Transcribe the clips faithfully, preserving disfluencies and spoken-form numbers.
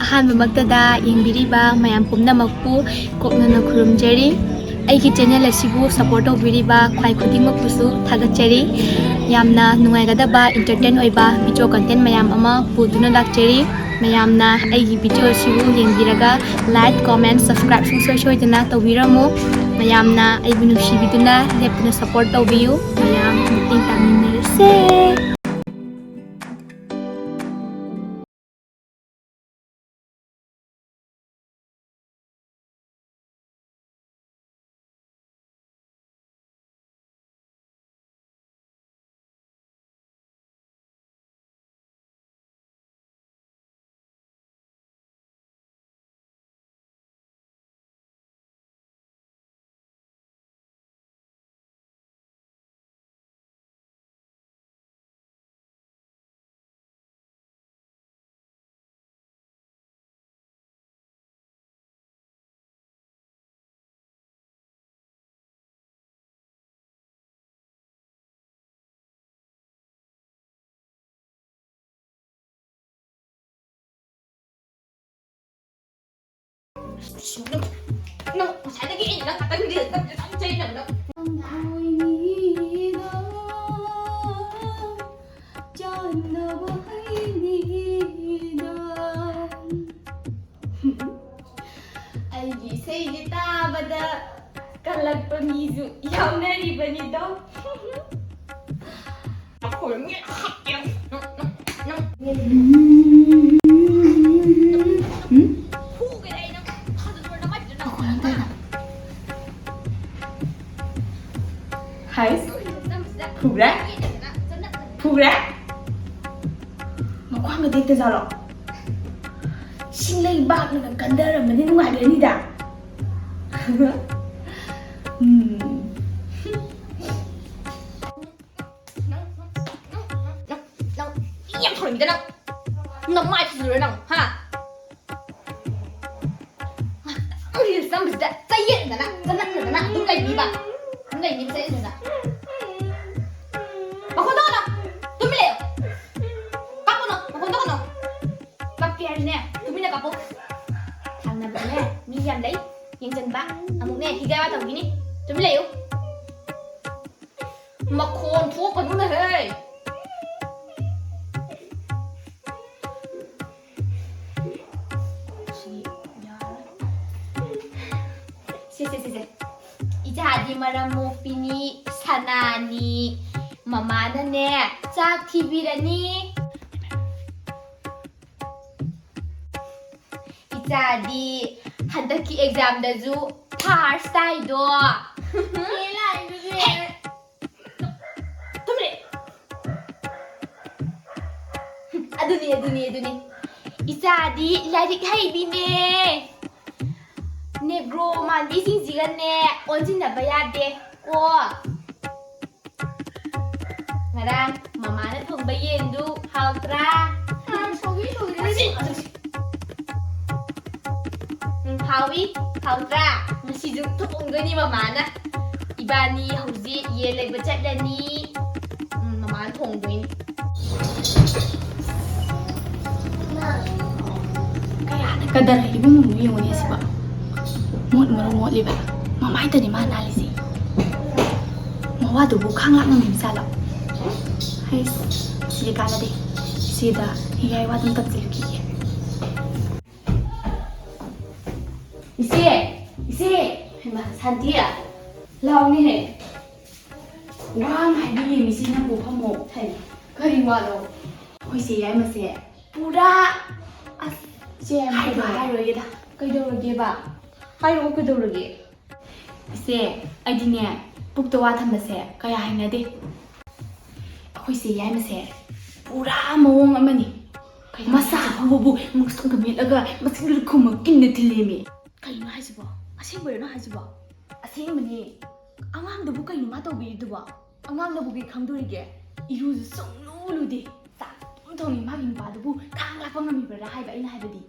ꯑꯍꯥꯟꯕꯃꯛꯇꯗ ꯌꯦꯡꯕꯤꯔꯤꯕ ꯃꯌꯥꯝ ꯄꯨꯝꯅꯃꯛꯄꯨ ꯀꯣꯛꯅꯅ ꯈꯨꯔꯨꯝꯖꯔꯤ꯫ ꯑꯩꯒꯤ ꯆꯦꯅꯦꯜ ꯑꯁꯤꯕꯨ ꯁꯄꯣꯔꯠ ꯇꯧꯕꯤꯔꯤꯕ ꯈ꯭ꯋꯥꯏ ꯈꯨꯗꯤꯡꯃꯛꯄꯨꯁꯨ ꯊꯥꯒꯠꯆꯔꯤ꯫ ꯌꯥꯝꯅ ꯅꯨꯡꯉꯥꯏꯒꯗꯕ, ꯏꯟꯇꯔꯇꯦꯟ ꯑꯣꯏꯕ ꯚꯤꯗꯤꯑꯣ ꯀꯟꯇꯦꯟ ꯃꯌꯥꯝ ꯑꯃ ꯄꯨꯗꯨꯅ ꯂꯥꯛꯆꯔꯤ꯫ ꯃꯌꯥꯝꯅ ꯑꯩꯒꯤ ꯚꯤꯗꯤꯑꯣ ꯑꯁꯤꯕꯨ ꯌꯦꯡꯕꯤꯔꯒ ꯂꯥꯏꯛ, ꯀꯣꯃꯦꯟ, ꯁꯕꯁꯀ꯭ꯔꯥꯏꯕ ꯁꯨꯡꯁꯣꯏ ꯁꯣꯏꯗꯅ ꯇꯧꯕꯤꯔꯝꯃꯨ꯫ ꯃꯌꯥꯝꯅ ꯑꯩꯕꯨ ꯅꯨꯡꯁꯤꯕꯤꯗꯨꯅ ꯂꯦꯞꯇꯅ ꯁꯄꯣꯔꯠ ꯇꯧꯕꯤꯌꯨ꯫ ꯃꯌꯥꯝ ꯃꯇꯦꯡ ꯄꯥꯡꯃꯤꯟꯅꯔꯁꯦ꯫ ꯅꯪ, ꯅꯪ ꯉꯁꯥꯏꯗꯒꯤ ꯑꯩꯅ ꯅꯪ ꯉꯥꯛꯇꯪ ꯔꯤꯜꯁ ꯅꯝꯕꯗ ꯑꯗꯨꯝ ꯆꯩꯅꯕꯗꯣ꯫ ꯆꯥꯟꯅꯕ ꯍꯩꯅꯤꯗ꯫ ꯑꯩꯒꯤ ꯏꯁꯩꯁꯦ ꯇꯥꯕꯗ ꯀꯜꯂꯛꯄ ꯃꯤꯁꯨ ꯌꯥꯎꯅꯔꯤꯕꯅꯤꯗꯣ꯫ ꯐꯨꯒꯦꯔꯥ ꯑꯩ ꯅꯪ꯫ ꯊꯥꯖꯗꯣꯏꯔꯥ ꯅꯃꯥꯏꯗꯨꯗ ꯅꯪ꯫ ꯍꯥꯏꯁ꯫ ꯐꯨꯕ꯭ꯔꯥ? ꯐꯨꯕ꯭ꯔꯥ? ꯃꯈ꯭ꯋꯥꯡꯒ ꯇꯦꯛꯇꯖꯥꯠꯂꯣ? ꯁꯤ ꯂꯩꯕꯥꯛꯅꯒ ꯀꯟꯗꯔꯝꯃꯗꯤ ꯅꯨꯡꯉꯥꯏꯒꯅꯤꯗ꯫ ꯎꯝ꯫ ꯅꯪ, ꯅꯪ, ꯅꯪ, ꯅꯪ, ꯅꯪ, ꯅꯪ, ꯃꯤ ꯌꯥꯝ ꯊꯧꯔꯝꯃꯤꯗ ꯅꯪ꯫ ꯅꯃꯥꯏ ꯐꯨꯗꯣꯏꯔ ꯅꯪ, ꯍꯥ? ꯉꯥꯏꯍꯥꯛꯇꯪ ꯔꯤꯜꯁ ꯅꯝꯕꯁꯤꯗ ꯆꯌꯦꯠꯅꯗꯅ, ꯆꯅꯞꯅꯗꯅ ꯑꯗꯨꯝ ꯂꯩꯅꯤꯕ꯫ ꯑꯗꯨꯝ ꯂꯩꯅꯤꯕ ꯆꯌꯦꯠꯅꯗꯅ꯫ ꯃꯈꯣꯟ ꯊꯣꯛꯀꯅꯣ꯫ ꯇꯨꯃꯤꯟ ꯂꯩꯌꯨ꯫ ꯀꯞꯀꯅꯣ꯫ ꯃꯈꯣꯟ ꯊꯣꯛꯀꯅꯣ꯫ ꯀꯞꯀꯦ ꯍꯥꯏꯔꯁꯨꯅꯦ, ꯇꯨꯃꯤꯟ ꯀꯥꯞꯄꯨ꯫ ꯊꯪꯅꯕꯗꯅꯦ ꯃꯤ ꯌꯥꯝ ꯂꯩ꯫ ꯌꯦꯡꯁꯤꯟꯕ꯫ ꯑꯃꯨꯛꯅꯦ ꯍꯤꯒꯥꯏ ꯋꯥ ꯇꯧꯈꯤꯅꯤ꯫ ꯇꯨꯃꯤꯟ ꯂꯩꯌꯨ꯫ ꯃꯈꯣꯟ ꯊꯣꯛꯀꯅꯨꯅꯦꯍꯦ꯫ ꯁꯤ ꯌꯥꯔꯣꯏ꯫ ꯁꯦ, ꯁꯦ, ꯁꯦ, ꯁꯦ꯫ ꯏꯆꯥꯗꯤ ꯃꯔꯝ ꯃꯣꯛꯄꯤꯅꯤ, ꯁꯅꯥꯅꯤ꯫ ꯃꯃꯥꯅꯅꯦ ꯆꯥꯛ ꯊꯤꯕꯤꯔꯅꯤ꯫ ꯏꯆꯥꯗꯤ ꯍꯟꯗꯛꯀꯤ ꯑꯦꯛꯖꯥꯝꯗꯁꯨ ꯐꯥꯔꯁ ꯇꯥꯏꯗꯣ꯫ ꯆꯦ ꯂꯥꯛꯏꯗꯨꯗꯤ꯫ ꯍꯦ! ꯇꯨꯃꯤꯟ ꯂꯩ꯫ ꯑꯗꯨꯅꯤ, ꯑꯗꯨꯅꯤ, ꯑꯗꯨꯅꯤ꯫ ꯏꯆꯥꯗꯤ ꯂꯥꯏꯔꯤꯛ ꯍꯩꯕꯤꯅꯦ꯫ ꯅꯦꯒ꯭ꯔꯣ ꯃꯥꯟꯕꯤꯁꯤꯡꯁꯤꯒꯅꯦ ꯑꯣꯟꯁꯤꯟꯅꯕ ꯌꯥꯗꯦ ꯀꯣ꯫ ꯉꯔꯥꯡ ꯃꯃꯥꯅ ꯊꯣꯡꯕ ꯌꯦꯟꯗꯨ ꯍꯥꯎꯇ꯭ꯔꯥ? ꯁꯧꯒ꯭ꯔꯤ ꯊꯣꯡꯉꯤꯗꯨꯗꯤ꯫ ꯎꯝ, ꯍꯥꯎꯏ, ꯍꯥꯎꯇ꯭ꯔꯥ? ꯉꯁꯤꯁꯨ ꯊꯣꯡꯗꯣꯏꯅꯤ ꯃꯃꯥꯅ꯫ ꯏꯕꯥꯅꯤ ꯍꯧꯖꯤꯛ ꯌꯦꯟ ꯂꯩꯕ ꯆꯠꯂꯅꯤ꯫ ꯎꯝ, ꯃꯃꯥꯅ ꯊꯣꯡꯗꯣꯏꯅꯤ꯫ ꯀꯗꯔ ꯏꯕꯨꯡꯉꯣ ꯌꯦꯡꯉꯨꯅꯦ ꯁꯤꯕꯣ꯫ ꯃꯣꯠ ꯃꯔꯨ ꯃꯣꯠꯂꯤꯕ꯫ ꯃꯃꯥꯏꯇꯅꯤ ꯃꯥ ꯅꯥꯜꯂꯤꯁꯦ꯫ ꯃꯋꯥꯗꯨꯕꯨ ꯈꯥꯡ ꯂꯥꯛ ꯉꯝꯃꯤꯕꯖꯥꯠꯂꯣ? ꯍꯩꯁ, ꯁꯤꯗꯤ ꯀꯥꯟꯅꯗꯦ꯫ ꯁꯤꯗ ꯍꯤꯒꯥꯏ ꯋꯥꯗꯨꯝ ꯇꯝꯁꯤꯜꯂꯨꯈꯤꯒꯦ꯫ ꯏꯆꯦ! ꯏꯆꯦ! ꯍꯩꯃꯥ, ꯁꯥꯟꯇꯤ! ꯂꯥꯎꯅꯦꯍꯦ꯫ ꯋꯥ ꯑꯃ ꯍꯥꯏꯕꯤꯒꯦ, ꯏꯆꯦ, ꯅꯪꯕꯨ ꯐꯝꯃꯣ꯫ ꯍꯩꯃꯥ, ꯀꯔꯤ ꯋꯥꯅꯣ? ꯑꯩꯈꯣꯏ ꯆꯦ ꯌꯥꯏꯃꯁꯦ ꯄꯨꯔꯥ, ꯑꯁ, ꯏꯆꯦ ꯌꯥꯏꯃ ꯍꯥꯏꯕ ꯀꯩꯗꯧꯔꯦ? ꯍꯥꯏꯔꯣꯏꯒꯦꯗ꯫ ꯀꯩꯗꯧꯔꯒꯦꯕ? ꯍꯥꯏꯔꯛꯑꯣ, ꯀꯩꯗꯧꯔꯒꯦ? ꯏꯆꯦ, ꯑꯩꯗꯤꯅꯦ, ꯄꯨꯛꯇ ꯋꯥ ꯊꯝꯕꯁꯦ ꯀꯌꯥ ꯍꯩꯅꯗꯦ꯫ ꯑꯩꯈꯣꯏ ꯆꯦ ꯌꯥꯏꯃꯁꯦ ꯄꯨꯔꯥ ꯃꯑꯣꯡ ꯑꯃꯅꯤ꯫ ꯀꯩꯅꯣ ꯃꯁꯥ ꯍꯥꯏꯁꯤꯕꯣ? ꯐꯥꯎꯕꯕꯨ ꯃꯁꯛꯇ ꯃꯦꯠꯂꯒ ꯃꯆꯤꯟꯗꯨꯗ ꯈꯨꯝꯃ ꯀꯤꯟꯅ ꯊꯤꯜꯂꯦꯃꯤ꯫ ꯀꯩꯅꯣ ꯍꯥꯏꯁꯤꯕꯣ? ꯑꯁꯦꯡꯕꯩꯔꯣ ꯅꯪ ꯍꯥꯏꯁꯤꯕꯣ? ꯑꯁꯦꯡꯕꯅꯦ꯫ ꯑꯉꯥꯡꯗꯨꯕꯨ ꯀꯩꯅꯣ ꯃꯥ ꯇꯧꯕꯤꯔꯤꯗꯨꯕꯣ? ꯑꯉꯥꯡꯅꯕꯨ ꯀꯩ ꯈꯪꯗꯣꯔꯤꯒꯦ? ꯏꯔꯨꯁꯨ ꯁꯨꯡꯂꯨ ꯂꯨꯗꯦ꯫ ꯆꯥꯛ ꯑꯗꯨꯝ ꯊꯣꯡꯉꯤ꯫ ꯃꯥꯒꯤ ꯅꯨꯄꯥꯗꯨꯕꯨ ꯈꯥꯡ ꯂꯥꯛꯄ ꯉꯝꯃꯤꯕ꯭ꯔꯥ ꯍꯥꯏꯕ ꯑꯩꯅ ꯍꯥꯏꯕꯗꯤ꯫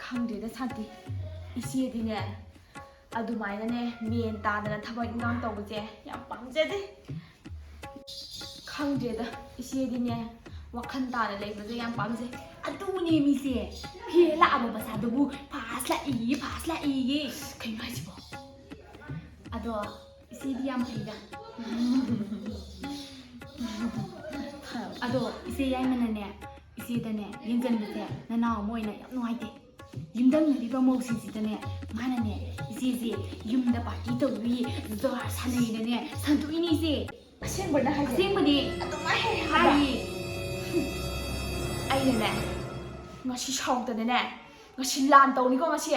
ꯈꯪꯗꯦꯗ ꯁꯥꯟꯇꯤ꯫ ꯏꯆꯦꯗꯤꯅꯦ, ꯑꯗꯨꯃꯥꯏꯅꯅꯦ ꯃꯦꯟ ꯇꯥꯗꯅ ꯊꯕꯛ ꯏꯟꯈꯥꯡ ꯇꯧꯕꯁꯦ ꯌꯥꯝ ꯄꯥꯝꯖꯗꯦ꯫ ꯈꯪꯗꯦꯗ, ꯏꯆꯦꯗꯤꯅꯦ ꯋꯥꯈꯜ ꯇꯥꯅ ꯂꯩꯕꯁꯦ ꯌꯥꯝ ꯄꯥꯝꯖꯩ꯫ ꯑꯗꯨꯅꯦ ꯃꯤꯁꯦ꯫ ꯐꯦꯜ ꯂꯥꯛꯑꯕ ꯃꯁꯥꯗꯨꯕꯨ ꯐꯥꯁ ꯂꯥꯛꯏꯌꯦ, ꯐꯥꯁ ꯂꯥꯛꯏꯌꯦ꯫ ꯀꯩꯅꯣ ꯍꯥꯏꯁꯤꯕꯣ? ꯑꯗꯣ ꯏꯆꯦꯗꯤ ꯌꯥꯝ ꯐꯩꯗ꯫ ꯑꯗꯣ ꯏꯆꯦ ꯌꯥꯏꯃꯅꯅꯦ, ꯏꯆꯦꯗꯅꯦ ꯌꯦꯡꯁꯤꯟꯕꯁꯦ ꯅꯅꯥꯎ ꯑꯃ ꯑꯣꯏꯅ ꯌꯥꯝ ꯅꯨꯡꯉꯥꯏꯇꯦ꯫ ꯌꯨꯝꯗꯪꯅꯔꯤꯕ ꯃꯧꯁꯤꯡꯁꯤꯗꯅꯦ, ꯃꯥꯅꯅꯦ ꯏꯆꯦꯁꯦ ꯌꯨꯝꯗ ꯄꯥꯔꯇꯤ ꯇꯧꯏ, ꯖꯨꯋꯥꯔ ꯁꯥꯟꯅꯩꯅꯅꯦ ꯁꯟꯗꯣꯛꯏꯅꯦ ꯏꯆꯦ꯫ ꯑꯁꯦꯡꯕꯅ ꯍꯥꯏꯁꯦ? ꯑꯁꯦꯡꯕꯅꯤ꯫ ꯑꯗꯨꯃꯥꯏ ꯍꯥꯏ ꯍꯥꯏꯕ? ꯍꯥꯏꯌꯦ꯫ ꯑꯩꯅꯅꯦ ꯉꯁꯤ ꯁꯥꯎꯗꯅꯅꯦ, ꯉꯁꯤ ꯂꯥꯟ ꯇꯧꯅꯤꯀꯣ ꯉꯁꯤ꯫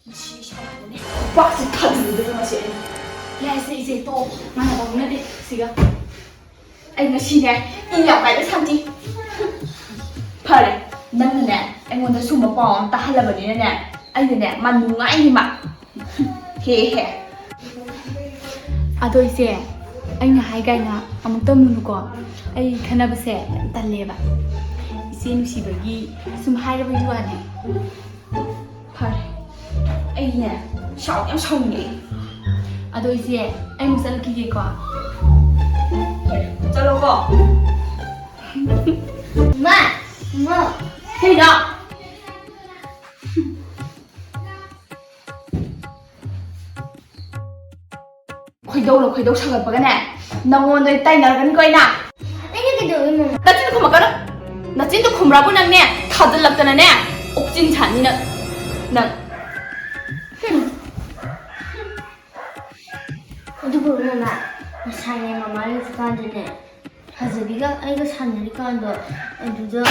ꯉꯁꯤ ꯁꯥꯎꯗꯅꯦ ꯈꯨꯄꯥꯛꯁꯤ ꯊꯥꯖꯤꯜꯂꯨꯗꯣꯏꯅꯦ ꯉꯁꯤ ꯑꯩꯅ꯫ ꯌꯥꯏꯁꯦ ꯏꯆꯦ, ꯇꯣ, ꯃꯥꯅ ꯂꯧꯅꯗꯦ ꯁꯤꯒ꯫ ꯑꯩ ꯉꯁꯤꯅꯦ ꯏ ꯌꯥꯝ ꯀꯥꯏꯗ ꯁꯥꯟꯇꯤ꯫ ꯐꯔꯦ, ꯅꯪꯅꯅꯦ ꯑꯩꯉꯣꯟꯗ ꯁꯨꯝꯕ ꯄꯥꯎ ꯑꯃ ꯇꯥꯍꯜꯂꯕꯅꯤꯅꯅꯦ, ꯑꯩꯅꯅꯦ ꯃꯥ ꯅꯨꯡꯉꯥꯏꯅꯤ ꯃꯥ꯫ ꯍꯦ ꯍꯦ꯫ ꯑꯗꯣ ꯏꯆꯦ, ꯑꯩꯅ ꯍꯥꯏ ꯀꯥꯏꯅ ꯑꯃꯨꯛꯇ ꯃꯨꯅꯨꯀꯣ꯫ ꯑꯩ ꯈꯟꯅꯕꯁꯦ ꯌꯥꯝ ꯇꯜꯂꯦꯕ꯫ ꯏꯆꯦ ꯅꯨꯡꯁꯤꯕꯒꯤ ꯁꯨꯝ ꯍꯥꯏꯔꯕꯒꯤ ꯋꯥꯅꯦ꯫ ꯐꯔꯦ, ꯑꯩꯅꯦ ꯁꯥꯎ ꯌꯥꯝ ꯁꯥꯎꯅꯤꯡꯉꯦ꯫ ꯑꯗꯣ ꯏꯆꯦ, ꯑꯩ ꯑꯃꯨꯛ ꯆꯠꯂꯛꯈꯤꯒꯦꯀꯣ꯫ ꯐꯔꯦ, ꯆꯠꯂꯣꯀꯣ꯫ ꯃꯥ, ꯃꯥ꯫ ꯀꯩꯅꯣ? ꯈꯣꯏꯗꯧꯅ ꯈꯣꯏꯗꯧ ꯁꯥꯒꯠꯄꯒꯅꯦ, ꯅꯪꯉꯣꯟꯗ ꯑꯣꯏꯅ ꯇꯥꯏꯅꯔꯒꯅꯤꯀꯣ ꯑꯩꯅ꯫ ꯑꯩꯅ ꯀꯩꯗꯧꯔꯤꯅꯣ? ꯅꯆꯤꯟ ꯈꯨꯝꯃꯛꯀꯅꯨ꯫ ꯅꯆꯤꯟꯗꯣ ꯈꯨꯝꯕ꯭ꯔꯥꯕꯨ ꯅꯪꯅꯦ, ꯊꯥꯖꯤꯜꯂꯛꯇꯅꯅꯦ, ꯎꯛꯆꯤꯟ ꯁꯥꯅꯤ ꯅꯪ, ꯅꯪ꯫ ꯑꯗꯨꯕꯨ ꯃꯃꯥ, ꯉꯁꯥꯏꯅꯦ ꯃꯃꯥ ꯂꯩꯇ꯭ꯔꯤꯀꯥꯟꯗꯅꯦ, ꯐꯖꯕꯤꯒ ꯑꯩꯒ ꯁꯥꯟꯅꯔꯤꯀꯥꯟꯗꯣ, ꯑꯗꯨꯗ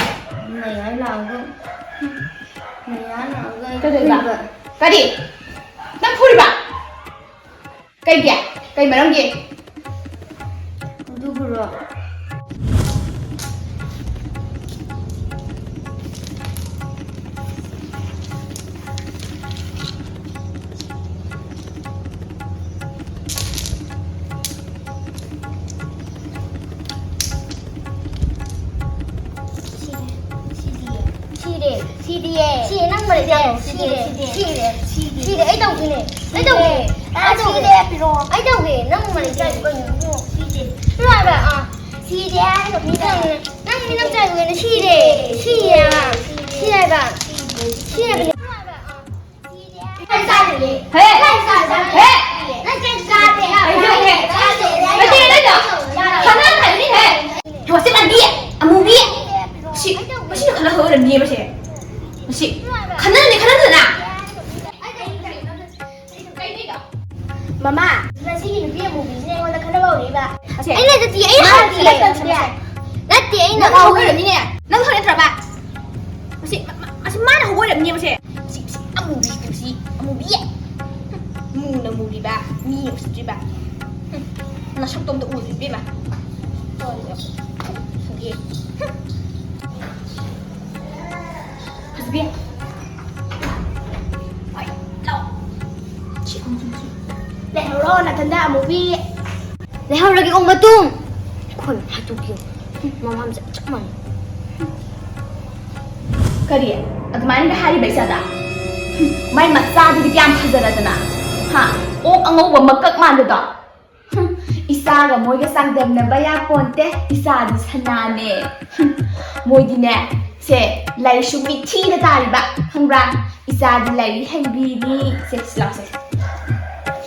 ꯃꯌꯥꯏ ꯂꯥꯛꯑꯒ, ꯃꯌꯥꯏ ꯂꯥꯛꯑꯒ ꯑꯩ ꯀꯩꯗꯧꯕ? ꯐꯨꯏꯕ꯫ ꯀꯔꯤ? ꯅꯪ ꯐꯨꯔꯤꯕ? ꯀꯩꯒꯤ? ꯀꯩ ꯃꯔꯝꯒꯤ? ꯑꯗꯨꯕꯨꯔꯣ? ꯁꯤꯔꯦ, ꯁꯤꯗꯤꯌꯦ꯫ ꯁꯤꯔꯦ, ꯁꯤꯗꯤꯌꯦ꯫ ꯁꯤꯔꯦ, ꯅꯪ ꯃꯔꯩ ꯇꯥꯅꯣ꯫ ꯁꯤꯔꯦ, ꯁꯤꯔꯦ, ꯁꯤꯔꯦ꯫ ꯁꯤꯔꯦ, ꯑꯩ ꯇꯧꯗꯣꯏꯅꯦ꯫ ꯑꯩ ꯇꯧꯒꯦ꯫ ꯑꯩ ꯇꯧꯒꯦ꯫ ꯁꯤꯔꯦ, ꯄꯤꯔꯛꯑꯣ꯫ ꯑꯩ ꯇꯧꯒꯦ꯫ ꯅꯪ ꯃꯔꯩ ꯇꯥꯏꯗꯣ ꯀꯩꯅꯣ? ꯁꯤꯔꯦ꯫ ꯄꯤꯔꯛꯑꯣ ꯍꯥꯏꯕ꯫ ꯑꯥ꯫ ꯁꯤꯔꯦ ꯍꯥꯏꯔꯒ ꯄꯤꯔꯛꯑꯣ꯫ ꯅꯪ, ꯅꯪ ꯃꯤ ꯅꯝꯖꯜꯂꯦ꯫ ꯁꯤꯔꯦ꯫ ꯁꯤꯔꯦ ꯍꯥꯏꯕ꯫ ꯁꯤꯔꯦ ꯍꯥꯏꯕ꯫ ꯁꯤꯔꯦ ꯍꯥꯏꯕ꯫ ꯍꯦ! ꯍꯦ! ꯅꯠꯇꯦ, ꯅꯠꯇꯦ꯫ ꯈꯅꯥ ꯈꯟꯅꯤ, ꯍꯦ! ꯍꯦ, ꯃꯁꯤ ꯃꯥꯟꯕꯤ! ꯑꯃꯨꯕꯤ! ꯃꯁꯤ, ꯃꯁꯤꯅ ꯈꯅꯥ ꯑꯣꯏꯔꯝꯅꯤꯌꯦ, ꯃꯁꯦ꯫ ꯃꯁꯤ ꯈꯅꯥꯅꯦ, ꯈꯅꯥꯗꯨꯅ! ꯃꯃꯥ, ꯉꯁꯤꯒꯤ ꯅꯨꯄꯤ ꯑꯃꯨꯕꯤꯁꯤꯅ ꯑꯩꯉꯣꯟꯗ ꯈꯠꯅꯕ ꯍꯧꯔꯛꯏꯕ꯫ ꯑꯁꯦ꯫ ꯑꯩꯅ ꯅꯠꯇꯤꯌꯦ, ꯑꯩꯅ ꯃꯥꯅ ꯍꯥꯏꯗꯤꯌꯦ꯫ ꯈꯠꯅꯕ ꯍꯧꯔꯛꯏꯕ꯫ ꯅꯠꯇꯦ, ꯑꯩꯅ ꯅꯪ ꯍꯧꯕ ꯑꯣꯏꯔꯝꯅꯤꯅꯦ꯫ ꯅꯪ ꯍꯧꯔꯛꯇ꯭ꯔꯕ? ꯃꯁꯤ, ꯃ-, ꯃ-, ꯃꯁꯤ ꯃꯥꯅ ꯍꯧꯕ ꯑꯣꯏꯔꯝꯅꯤꯌꯦ ꯃꯁꯦ꯫ ꯃꯁꯤ, ꯃꯁꯤ ꯑꯃꯨꯕꯤ, ꯃꯁꯤ ꯑꯃꯨꯕꯤ꯫ ꯃꯨꯅ ꯃꯨꯔꯤꯕ, ꯃꯤ ꯎꯁꯤꯠꯇ꯭ꯔꯤꯕ꯫ ꯅꯁꯛꯇꯣ ꯑꯝꯇ ꯎꯗ꯭ꯔꯤ ꯏꯕꯦꯝꯃ꯫ ꯐꯖꯕꯤ꯫ ꯂꯩꯍꯧꯔꯣ ꯅꯊꯟꯗ ꯑꯃꯨꯕꯤ꯫ ꯂꯩꯍꯧꯔꯒꯦ ꯑꯣꯛ ꯃꯇꯨꯝ꯫ ꯈꯣꯟ ꯍꯥꯠꯇꯣꯛꯀꯦ꯫ ꯃꯃꯥ ꯃꯆꯥ ꯆꯞ ꯃꯥꯟꯅꯩ꯫ ꯀꯔꯤ? ꯑꯗꯨꯃꯥꯏꯅꯒ ꯍꯥꯏꯔꯤꯕ ꯏꯆꯥꯗ? ꯃꯥꯏ ꯃꯆꯥꯗꯨꯗꯤ ꯀꯌꯥꯝ ꯐꯖꯔꯗꯅ? ꯍꯥ? ꯑꯣꯛ ꯑꯉꯧꯕ ꯃꯀꯛ ꯃꯥꯟꯕꯗꯣ? ꯍꯨꯝ, ꯏꯆꯥꯒ ꯃꯣꯏꯒ ꯆꯥꯡꯗꯝꯅꯕ ꯌꯥꯄꯣꯟꯇꯦ꯫ ꯏꯆꯥꯗꯤ ꯁꯅꯥꯅꯦ꯫ ꯍꯨꯝ, ꯃꯣꯏꯗꯤꯅꯦ, ꯁꯦ, ꯂꯥꯏꯔꯤꯛꯁꯨ ꯃꯤꯊꯤꯅ ꯇꯥꯔꯤꯕ, ꯈꯪꯕ꯭ꯔꯥ? ꯏꯆꯥꯗꯤ ꯂꯥꯏꯔꯤꯛ ꯍꯩꯕꯤꯅꯤ꯫ ꯁꯦ, ꯁꯤ ꯂꯥꯎꯁꯦ꯫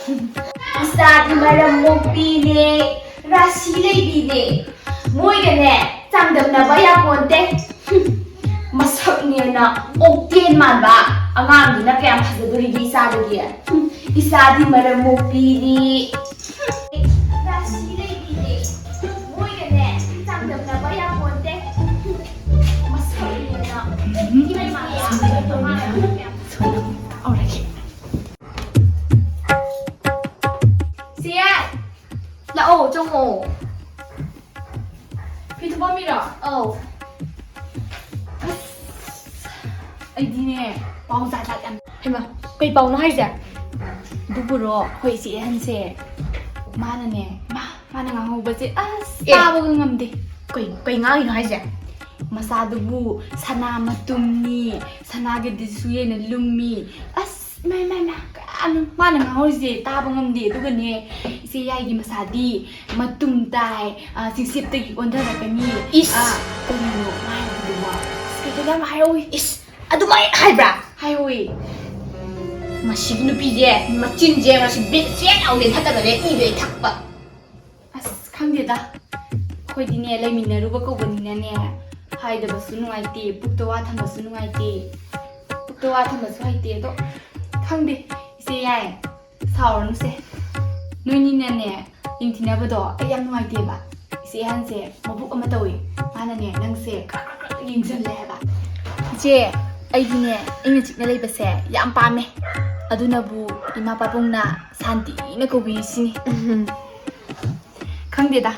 ꯍꯨꯝ, ꯏꯆꯥꯗꯤ ꯃꯔꯝ ꯃꯣꯛꯄꯤꯅꯦ, ꯔꯥꯁꯤ ꯂꯩꯕꯤꯅꯦ꯫ ꯃꯣꯏꯒꯅꯦ, ꯆꯥꯡꯗꯝꯅꯕ ꯌꯥꯄꯣꯟꯇꯦ꯫ ꯍꯨꯝ, ꯃꯁꯛꯅꯦꯅ ꯑꯣꯛꯇꯦꯟ ꯃꯥꯟꯕ ꯑꯉꯥꯡꯗꯨꯅ ꯀꯌꯥꯝ ꯐꯖꯗꯣꯔꯤꯒꯦ ꯏꯆꯥꯗꯒꯤ? ꯍꯨꯝ, ꯏꯆꯥꯗꯤ ꯃꯔꯝ ꯃꯣꯛꯄꯤꯅꯤ꯫ ꯔꯥꯁꯤ ꯂꯩꯕꯤꯅꯦ꯫ ꯃꯣꯏꯒꯅꯦ ꯆꯥꯡꯗꯝꯅꯕ ꯌꯥꯄꯣꯟꯇꯦ꯫ ꯃꯁꯛꯅꯦꯅ꯫ ꯁꯤꯌꯥ! ꯂꯥꯛꯑꯣ, ꯆꯪꯉꯣ꯫ ꯐꯤ ꯊꯨꯞꯄꯝꯃꯤꯔꯣ? ꯑꯧ꯫ ꯑꯁ, ꯑꯩꯗꯤꯅꯦ, ꯄꯥꯎ ꯖꯥꯠ ꯖꯥꯠ ꯌꯥꯝ꯫ ꯍꯩꯃꯥ, ꯀꯩ ꯄꯥꯎꯅꯣ ꯍꯥꯏꯁꯦ? ꯑꯗꯨꯕꯨꯔꯣ, ꯑꯩꯈꯣꯏ ꯏꯆꯦ ꯑꯍꯟꯁꯦ, ꯃꯥꯅꯅꯦ, ꯃꯥ, ꯃꯥꯅ ꯉꯥꯡꯍꯧꯕꯁꯦ, ꯑꯁ, ꯑꯦ꯫ ꯇꯥꯕꯒ ꯉꯝꯗꯦ꯫ ꯀꯩ, ꯀꯩ ꯉꯥꯡꯉꯤꯅꯣ ꯍꯥꯏꯁꯦ? ꯃꯆꯥꯗꯨꯕꯨ ꯁꯅꯥ ꯃꯇꯨꯝꯅꯤ, ꯁꯅꯥꯒꯤꯗꯨꯁꯨ ꯍꯦꯟꯅ ꯂꯨꯝꯃꯤ꯫ ꯑꯁ, ꯏꯃꯥ, ꯏꯃꯥ, ꯏꯃꯥ, ꯀꯌꯥꯅꯣ ꯃꯥꯅ ꯉꯥꯡꯍꯧꯔꯤꯁꯦ? ꯇꯥꯕ ꯉꯝꯗꯦ꯫ ꯑꯗꯨꯒꯅꯦ, ꯏꯆꯦ ꯌꯥꯏꯒꯤ ꯃꯁꯥꯗꯤ ꯃꯇꯨꯝ ꯇꯥꯏ, ꯑ, ꯆꯤꯡꯁꯤꯞꯇꯒꯤ ꯑꯣꯟꯊꯔꯛꯀꯅꯤ꯫ ꯏꯁ! ꯑ, ꯀꯔꯤꯅꯣ ꯃꯥ ꯍꯥꯏꯕꯗꯨꯕꯣ? ꯑꯁ, ꯀꯩꯀꯩꯅꯣ ꯌꯥꯝ ꯍꯥꯏꯍꯧꯋꯤ꯫ ꯏꯁ! ꯑꯗꯨꯃꯥꯏꯅ ꯍꯥꯏꯕ꯭ꯔꯥ? ꯍꯥꯏꯍꯧꯋꯤ꯫ ꯃꯁꯤꯒꯤ ꯅꯨꯄꯤꯁꯦ, ꯃꯆꯤꯟꯁꯦ ꯃꯁꯤ ꯕꯦꯛ ꯆꯦꯠ ꯂꯥꯎ ꯂꯦꯟꯊꯠꯂꯒꯅꯦ ꯏꯗꯣ ꯑꯩ ꯊꯛꯄ꯫ ꯑꯁ, ꯈꯪꯗꯦꯗ꯫ ꯑꯩꯈꯣꯏꯗꯤꯅꯦ, ꯂꯩꯃꯤꯟꯅꯔꯨꯕ ꯀꯧꯕꯅꯤꯅꯅꯦ, ꯍꯥꯏꯗꯕꯁꯨ ꯅꯨꯡꯉꯥꯏꯇꯦ, ꯄꯨꯛꯇ ꯋꯥ ꯊꯝꯕꯁꯨ ꯅꯨꯡꯉꯥꯏꯇꯦ꯫ ꯄꯨꯛꯇ ꯋꯥ ꯊꯝꯕꯁꯨ ꯍꯩꯇꯦ꯫ ꯑꯗꯣ ꯈꯪꯗꯦ, ꯏꯆꯦ ꯌꯥꯏ, ꯁꯥꯎꯔꯅꯨꯁꯦ꯫ ꯅꯣꯏꯅꯤꯅꯅꯦ, ꯌꯦꯡꯊꯤꯅꯕꯗꯣ ꯑꯩ ꯌꯥꯝ ꯅꯨꯡꯉꯥꯏꯇꯦꯕ꯫ ꯏꯆꯦ ꯑꯍꯟꯁꯦ ꯃꯕꯨꯛ ꯑꯃ ꯇꯧꯏ꯫ ꯃꯥꯅꯅꯦ, ꯅꯪꯁꯦ ꯈꯔ ꯈꯔ ꯈꯔ ꯌꯦꯡꯁꯤꯜꯂꯦ ꯍꯥꯏꯕ꯫ ꯏꯆꯦ, ꯑꯩꯗꯤꯅꯦ, ꯏꯪꯅ ꯆꯤꯛꯅ ꯂꯩꯕꯁꯦ ꯌꯥꯝ ꯄꯥꯝꯃꯦ꯫ ꯑꯗꯨꯅꯕꯨ ꯏꯃꯥ ꯄꯥꯕꯨꯡꯅ ꯁꯥꯟꯇꯤꯅ ꯀꯧꯕꯤꯔꯤꯁꯤꯅꯤ꯫ ꯎꯝ꯫ ꯈꯪꯗꯦꯗ,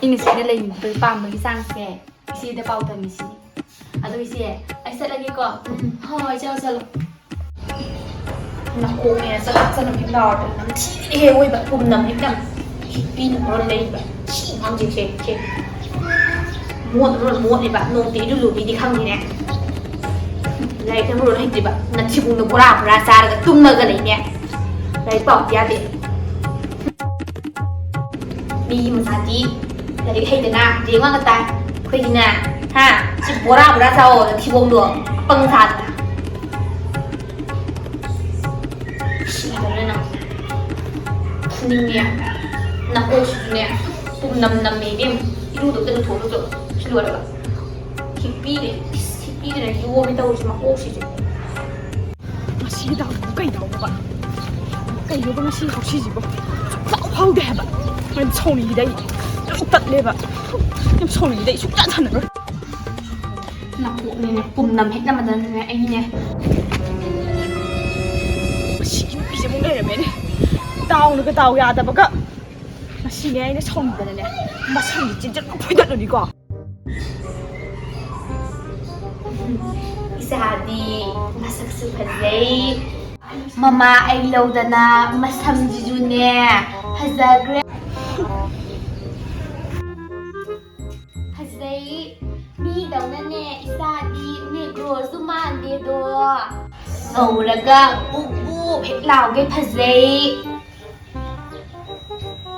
ꯏꯪꯅ ꯆꯤꯛꯅ ꯂꯩꯕ ꯄꯥꯝꯕꯒꯤ ꯆꯥꯡꯁꯦ ꯏꯆꯦꯗ ꯄꯥꯎ ꯇꯝꯃꯤꯁꯤꯅꯤ꯫ ꯑꯗꯣ ꯏꯆꯦ, ꯑꯩ ꯆꯠꯂꯒꯦꯀꯣ꯫ ꯎꯝ꯫ ꯍꯣꯏ, ꯍꯣꯏ, ꯆꯠꯂꯣ, ꯆꯠꯂꯣ꯫ ꯅꯀꯣꯛꯅꯦ ꯆꯅꯞ ꯆꯅꯞ ꯍꯦꯛ ꯂꯥꯎꯔꯗꯅ ꯅꯝꯊꯤꯕꯅꯦꯍꯦ ꯑꯋꯣꯏꯕ, ꯄꯨꯝꯅꯝ ꯍꯦꯛ ꯅꯝ꯫ ꯍꯤꯛꯄꯤꯅ ꯃꯔꯣꯟ ꯂꯩꯔꯤꯕ ꯁꯤ ꯑꯉꯥꯡꯁꯤꯡꯁꯦ, ꯁꯦ꯫ ꯃꯣꯠ ꯃꯔꯣꯟ ꯃꯣꯠꯂꯤꯕ, ꯅꯣꯡꯇ ꯏꯔꯨ ꯂꯨꯕꯤꯗꯤ ꯈꯪꯗꯦꯅꯦ꯫ ꯂꯥꯏꯔꯤꯛꯅ ꯃꯔꯣꯟ ꯍꯩꯇ꯭ꯔꯤꯕ, ꯅꯊꯤꯕꯣꯡꯗꯣ ꯕꯣꯔꯥ ꯕꯣꯔꯥ ꯆꯥꯔꯒ ꯇꯨꯝꯃꯒ ꯂꯩꯅꯦ꯫ ꯂꯥꯏꯔꯤꯛ ꯄꯥꯎꯗꯤ ꯌꯥꯗꯦ꯫ ꯃꯤꯒꯤ ꯃꯆꯥꯗꯤ ꯂꯥꯏꯔꯤꯛ ꯍꯩꯗꯅ ꯔꯦꯡ ꯋꯥꯡꯅ ꯇꯥꯏ꯫ ꯑꯩꯈꯣꯏꯗꯤꯅꯦ, ꯍꯥ, ꯁꯤ ꯕꯣꯔꯥ ꯕꯣꯔꯥ ꯆꯥꯎꯑꯣ, ꯅꯊꯤꯕꯣꯡꯗꯣ ꯑꯄꯪ ꯁꯥꯗꯅ꯫ ꯁꯤꯗꯧꯔꯦ ꯅꯪ꯫ ꯐꯨꯅꯤꯡꯉꯦ꯫ ꯅꯀꯣꯛꯁꯤꯁꯨꯅꯦ, ꯄꯨꯝꯅꯝ ꯅꯝꯃꯦ ꯏꯕꯦꯝꯃ꯫ ꯏꯔꯨꯗꯣ ꯑꯝꯇ ꯂꯨꯊꯣꯛꯑꯣ ꯆꯣ꯫ ꯁꯤ ꯂꯣꯏꯔꯒ꯫ ꯍꯤꯞꯄꯤꯔꯦ꯫ ꯏꯁ, ꯍꯤꯞꯄꯤꯗꯅ ꯌꯣꯝꯃꯦ ꯇꯧꯔꯤꯁꯦ ꯃꯀꯣꯛꯁꯤꯁꯨ꯫ ꯉꯁꯤꯒꯤ ꯗꯥꯎꯁꯤꯕꯨ ꯀꯩ ꯗꯥꯎꯅꯣꯕ? ꯀꯩꯅꯣꯕ ꯉꯁꯤ ꯍꯧꯁꯤꯁꯤꯕꯨ? ꯁꯨꯡꯐꯥꯎ ꯐꯥꯎꯗꯦ ꯍꯥꯏꯕ꯫ ꯌꯥꯝ ꯁꯥꯎꯅꯤꯡꯉꯤꯗ ꯑꯩ꯫ ꯌꯥꯝ ꯇꯠꯂꯦꯕ꯫ ꯌꯥꯝ ꯁꯥꯎꯅꯤꯡꯉꯤꯗ ꯑꯩ ꯁꯨꯡꯁꯥꯟ ꯁꯥꯟꯅꯔꯣꯏ꯫ ꯅꯀꯣꯛꯅꯤꯅꯦ ꯄꯨꯝꯅꯝ ꯍꯦꯛ ꯅꯝꯃꯗꯅꯅꯦ ꯑꯩꯅꯦ꯫ ꯃꯁꯤꯒꯤ ꯅꯨꯄꯤꯁꯦ ꯑꯃꯨꯛ ꯂꯩꯔꯝꯃꯦꯅꯦ꯫ ꯗꯥꯎꯅꯒ ꯗꯥꯎ ꯌꯥꯗꯕꯒ꯫ ꯉꯁꯤꯅꯦ ꯑꯩꯅ ꯁꯥꯎꯅꯤꯡꯗꯅꯅꯦ ꯃꯁꯝꯁꯦ ꯆꯤꯟꯖꯟ ꯐꯣꯏꯗꯠꯂꯅꯤꯀꯣ꯫ ꯏꯆꯥꯗꯤ ꯃꯁꯛꯁꯨ ꯐꯖꯩ꯫ ꯃꯃꯥ ꯑꯩ ꯂꯧꯗꯅ ꯃꯁꯝꯁꯤꯁꯨꯅꯦ ꯐꯖꯈ꯭ꯔꯦ꯫ ꯐꯖꯩ꯫ ꯃꯤꯗꯧꯅꯅꯦ ꯏꯆꯥꯗꯤ ꯅꯦꯒ꯭ꯔꯣꯁꯨ ꯃꯥꯟꯗꯦꯗꯣ꯫ ꯇꯧꯔꯒ ꯕꯨꯞ ꯕꯨꯞ ꯍꯦꯛ ꯂꯥꯎꯒꯩ ꯐꯖꯩ꯫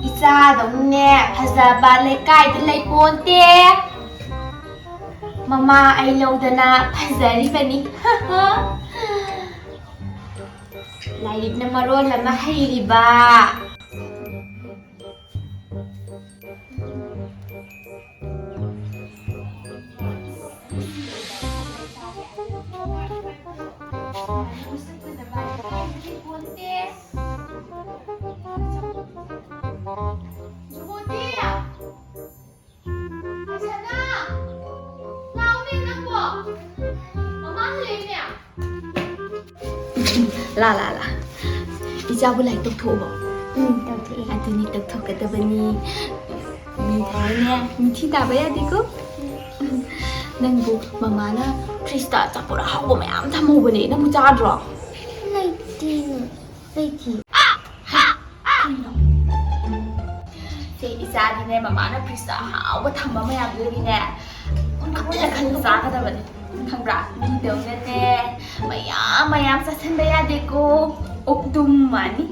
ꯏꯆꯥꯗꯧꯅꯦ ꯐꯖꯕ ꯂꯩꯀꯥꯏꯗ ꯂꯩꯄꯣꯟꯇꯦ꯫ ꯃꯃꯥ ꯑꯩ ꯂꯧꯗꯅ ꯐꯖꯔꯤꯕꯅꯤ꯫ ꯂꯥꯏꯔꯤꯛꯅ ꯃꯔꯣꯜ ꯑꯃ ꯍꯩꯔꯤꯕ꯫ ꯂꯥ, ꯂꯥ, ꯂꯥ꯫ ꯏꯆꯥꯕꯨ ꯂꯥꯏꯔꯤꯛ ꯇꯧꯊꯣꯛꯑꯕꯣ? ꯎꯝ, ꯇꯧꯊꯣꯛꯑꯦ꯫ ꯑꯗꯨꯅꯤ, ꯇꯧꯊꯣꯛꯀꯗꯕꯅꯤ꯫ ꯃꯤꯊꯤꯅꯦ, ꯃꯤꯊꯤ ꯇꯥꯕ ꯌꯥꯗꯦꯀꯣ꯫ ꯅꯪꯕꯨ ꯃꯃꯥꯅ ꯐ꯭ꯔꯤꯖꯇ ꯑꯆꯥꯄꯣꯠ ꯑꯍꯥꯎꯕ ꯃꯌꯥꯝ ꯊꯝꯍꯧꯕꯅꯦ, ꯅꯪꯕꯨ ꯆꯥꯗ꯭ꯔꯣ? ꯂꯩꯇꯦ, ꯂꯩꯇꯦ꯫ ꯀꯩꯅꯣ? ꯁꯦ, ꯏꯆꯥꯗꯤꯅꯦ, ꯃꯃꯥꯅ ꯐ꯭ꯔꯤꯖꯇ ꯑꯍꯥꯎꯕ ꯊꯝꯕ ꯃꯌꯥꯝꯗꯨꯗꯒꯤꯅꯦ, ꯈꯜꯂ ꯈꯜꯂ ꯆꯥꯒꯗꯕꯅꯦ꯫ ꯈꯪꯕ꯭ꯔꯥ? ꯃꯤꯗꯧꯅꯅꯦ, ꯃꯌꯥꯝ ꯃꯌꯥꯝ ꯆꯥꯁꯟꯕ ꯌꯥꯗꯦꯀꯣ꯫ ꯑꯣꯛꯇꯨꯝ ꯃꯥꯅꯤ꯫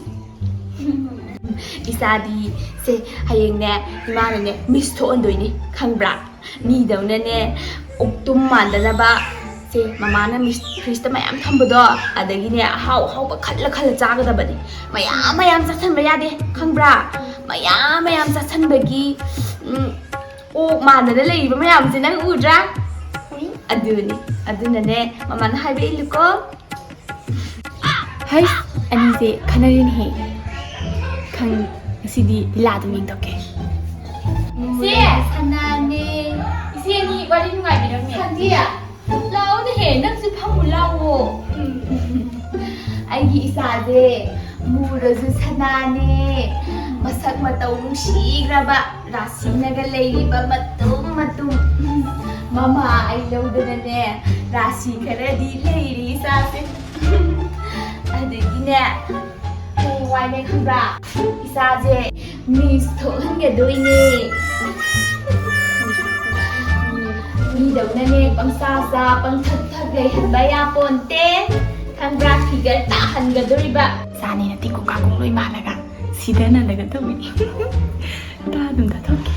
ꯏꯆꯥꯗꯤ, ꯁꯦ, ꯍꯌꯦꯡꯅꯦ, ꯏꯃꯥꯅꯅꯦ, ꯃꯤꯁ ꯊꯣꯛꯍꯟꯗꯣꯏꯅꯤ꯫ ꯈꯪꯕ꯭ꯔꯥ? ꯃꯤꯗꯧꯅꯅꯦ, ꯑꯣꯛꯇꯨꯝ ꯃꯥꯟꯗꯅꯕ꯫ ꯁꯦ, ꯃꯃꯥꯅ ꯃꯤꯁ ꯐ꯭ꯔꯤꯖꯇ ꯃꯌꯥꯝ ꯊꯝꯕꯗꯣ, ꯑꯗꯒꯤꯅꯦ, ꯑꯍꯥꯎ ꯑꯍꯥꯎꯕ ꯈꯜꯂ ꯈꯜꯂ ꯆꯥꯒꯗꯕꯅꯤ꯫ ꯃꯌꯥꯝ ꯃꯌꯥꯝ ꯆꯥꯁꯟꯕ ꯌꯥꯗꯦ, ꯈꯪꯕ꯭ꯔꯥ? ꯃꯌꯥꯝ ꯃꯌꯥꯝ ꯆꯥꯁꯟꯕꯒꯤ, ꯎꯝ, ꯑꯣꯛ ꯃꯥꯟꯗꯅ ꯂꯩꯔꯤꯕ ꯃꯌꯥꯝꯁꯦ ꯅꯪ ꯎꯗ꯭ꯔꯥ? ꯎꯏ꯫ ꯑꯗꯨꯅꯤ, ꯑꯗꯨꯅꯅꯦ, ꯃꯃꯥꯅ ꯍꯥꯏꯕ ꯏꯜꯂꯨꯀꯣ꯫ ꯍꯩ, ꯑꯅꯤꯁꯦ ꯈꯟꯅꯔꯤꯅꯦꯍꯦ꯫ ꯈꯪ-, ꯉꯁꯤꯗꯤ ꯂꯤꯂꯥ ꯑꯗꯨꯝ ꯌꯦꯡꯊꯣꯛꯀꯦ꯫ ꯏꯆꯦ! ꯁꯅꯥꯅꯦ꯫ ꯏꯆꯦ ꯑꯅꯤ ꯋꯥꯔꯤ ꯅꯨꯡꯉꯥꯏꯕꯤꯔꯝꯃꯦ꯫ ꯁꯟꯗꯤ! ꯂꯥꯛꯑꯣꯅꯦꯍꯦ, ꯅꯪꯁꯨ ꯐꯝꯃꯨ ꯂꯥꯛꯑꯣ꯫ ꯎꯝ꯫ ꯑꯩꯒꯤ ꯏꯆꯥꯁꯦ ꯃꯨꯔꯁꯨ ꯁꯅꯥꯅꯦ, ꯃꯁꯛ ꯃꯇꯧ ꯅꯨꯡꯁꯤꯈ꯭ꯔꯕ ꯔꯥꯁꯤꯅꯒ ꯂꯩꯔꯤꯕ ꯃꯇꯨꯝ ꯃꯇꯨꯝ꯫ ꯃꯃꯥ ꯑꯩ ꯂꯧꯗꯅꯅꯦ, ꯔꯥꯁꯤ ꯈꯔꯗꯤ ꯂꯩꯔꯤ ꯏꯆꯥꯁꯦ꯫ ꯑꯗꯒꯤꯅꯦ, ꯍꯌꯦꯡꯋꯥꯏꯅꯦ ꯈꯪꯕ꯭ꯔꯥ, ꯏꯆꯥꯁꯦ ꯃꯤꯁ ꯊꯣꯛꯍꯟꯒꯗꯣꯏꯅꯦ꯫ ꯃꯤꯗꯧꯅꯅꯦ ꯄꯪꯆꯥ ꯆꯥ ꯄꯪꯊꯛ ꯊꯛ ꯂꯩꯍꯟꯕ ꯌꯥꯄꯣꯟꯇꯦ꯫ ꯈꯪꯕ꯭ꯔꯥ? ꯐꯤꯒꯔ ꯇꯥꯍꯟꯒꯗꯣꯔꯤꯕ꯫ ꯆꯥꯅꯤꯅ ꯇꯤꯀꯨ ꯀꯥꯀꯨ ꯂꯣꯏ ꯃꯥꯜꯂꯒ ꯁꯤꯗꯅꯗꯒ ꯇꯧꯏ꯫ ꯇꯥ ꯑꯗꯨꯝ ꯇꯥꯊꯣꯛꯀꯦ꯫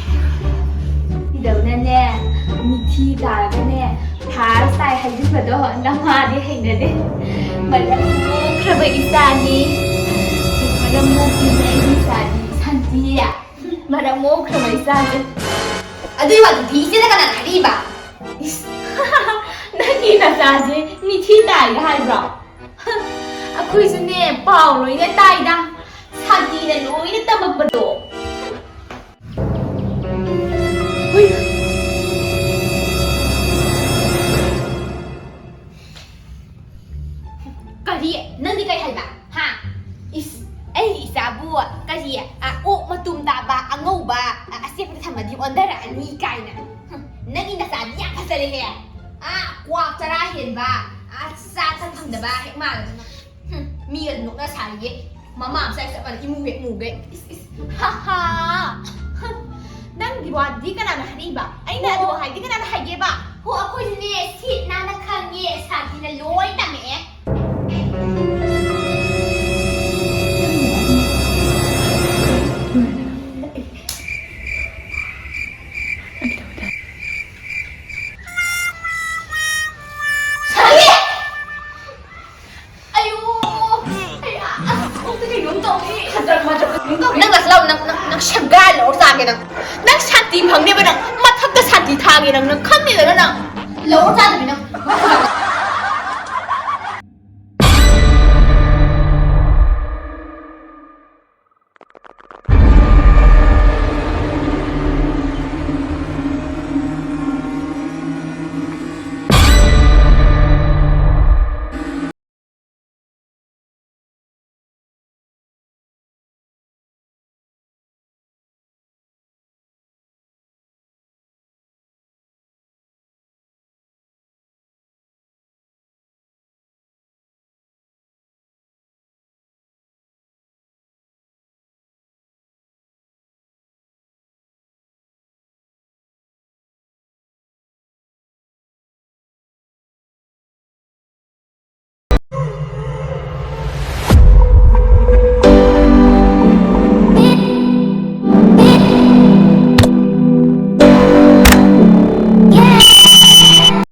ꯀꯩꯗꯧꯅꯅꯦ? ꯃꯤꯊꯤ ꯇꯥꯔꯒꯅꯦ, ꯐꯥꯔꯁ ꯇꯥꯏ ꯍꯥꯏꯖꯤꯟꯕꯗꯣ ꯅꯃꯥꯗꯤ ꯍꯩꯅꯗꯦ꯫ ꯃꯔꯝ ꯃꯣꯛꯈ꯭ꯔꯕ ꯏꯆꯥꯅꯤ꯫ ꯃꯔꯝ ꯃꯣꯛꯄꯤꯅꯦ ꯑꯩꯒꯤ ꯏꯆꯥꯗꯤ꯫ ꯁꯥꯟꯇꯤ꯫ ꯃꯔꯝ ꯃꯣꯛꯈ꯭ꯔꯕ ꯏꯆꯥꯁꯦ꯫ ꯑꯗꯨꯏ ꯋꯥꯗꯨꯗꯤ ꯏꯆꯦꯅ ꯀꯅꯥꯅ ꯍꯥꯏꯔꯤꯕ? ꯏꯁ, ꯅꯪꯒꯤ ꯅꯆꯥꯁꯦ ꯃꯤꯊꯤ ꯇꯥꯏꯒ ꯍꯥꯏꯕ꯭ꯔꯣ? ꯑꯩꯈꯣꯏꯁꯨꯅꯦ, ꯄꯥꯎ ꯂꯣꯏꯅ ꯇꯥꯏꯗ꯫ ꯁꯥꯟꯇꯤꯅ ꯂꯣꯏꯅ ꯇꯝꯃꯛꯄꯗꯣ꯫ ꯍꯨꯏ꯫ ꯀꯔꯤ? ꯅꯪꯗꯤ ꯀꯩ ꯍꯥꯏꯕ? ꯍꯥ? ꯏꯁ, ꯑꯩꯒꯤ ꯏꯆꯥꯕꯨ ꯀꯔꯤ, ꯑ, ꯑꯣꯛ ꯃꯇꯨꯝ ꯇꯥꯕ, ꯑꯉꯧꯕ, ꯑ, ꯑꯆꯦꯠꯄꯗ ꯊꯝꯃꯗꯤ ꯑꯣꯟꯊꯔꯛꯑꯅꯤ ꯀꯥꯏꯅ꯫ ꯍꯨꯝ, ꯅꯪꯒꯤ ꯅꯆꯥꯗꯤ ꯌꯥꯝ ꯐꯖꯔꯦꯍꯦ꯫ ꯑ, ꯀ꯭ꯋꯥꯛ ꯆꯔꯥ ꯍꯦꯟꯕ, ꯑ, ꯆꯥꯛ ꯈꯔ ꯊꯝꯗꯕ ꯍꯦꯛ ꯃꯥꯜꯂꯗꯅ꯫ ꯍꯨꯝ, ꯃꯤꯒ ꯅꯣꯛꯅ ꯁꯥꯔꯤꯌꯦ꯫ ꯃꯃꯥ ꯃꯆꯥ ꯆꯞ ꯃꯥꯟꯅꯩ, ꯏꯃꯨ ꯍꯦꯛ ꯃꯨꯒꯩ꯫ ꯏꯁ, ꯏꯁ꯫ ꯍꯥ ꯍꯥ꯫ ꯅꯪꯒꯤ ꯋꯥꯗꯤ ꯀꯅꯥꯅ ꯍꯥꯏꯔꯤꯕ? ꯑꯩꯅ ꯑꯗꯨ ꯍꯥꯏꯗꯤ ꯀꯅꯥꯅ ꯍꯥꯏꯒꯦꯕ? ꯍꯣ, ꯑꯩꯈꯣꯏꯁꯨꯅꯦ ꯁꯤꯠ ꯅꯥꯟꯅ ꯈꯪꯉꯦ, ꯁꯥꯟꯇꯤꯅ ꯂꯣꯏ ꯇꯝꯃꯛꯑꯦ꯫ ꯁꯥꯟꯇꯤ! ꯑꯌꯣ! ꯑꯌꯥ! ꯑꯁ, ꯈꯣꯡꯁꯦ ꯀꯩꯅꯣꯝ ꯇꯧꯔꯦ꯫ ꯈꯗ꯭ꯔꯛ ꯃꯗ꯭ꯔꯛ ꯀꯩꯅꯣꯝ ꯇꯧꯔꯦ꯫ ꯅꯪ ꯑꯁ ꯂꯥꯎ, ꯅꯪ, ꯅꯪ, ꯅꯪ ꯁꯦꯒꯥꯏ ꯂꯧꯔ ꯆꯥꯒꯦ ꯅꯪ꯫ ꯅꯪ ꯁꯥꯟꯇꯤ ꯐꯪꯅꯦꯕ ꯅꯪ꯫ ꯃꯊꯛꯇ ꯁꯥꯟꯇꯤ ꯊꯥꯒꯦ ꯅꯪ, ꯅꯪ ꯈꯪꯗꯦꯗꯅ ꯅꯪ꯫ ꯂꯧꯔ ꯆꯥꯗꯕꯤ ꯅꯪ꯫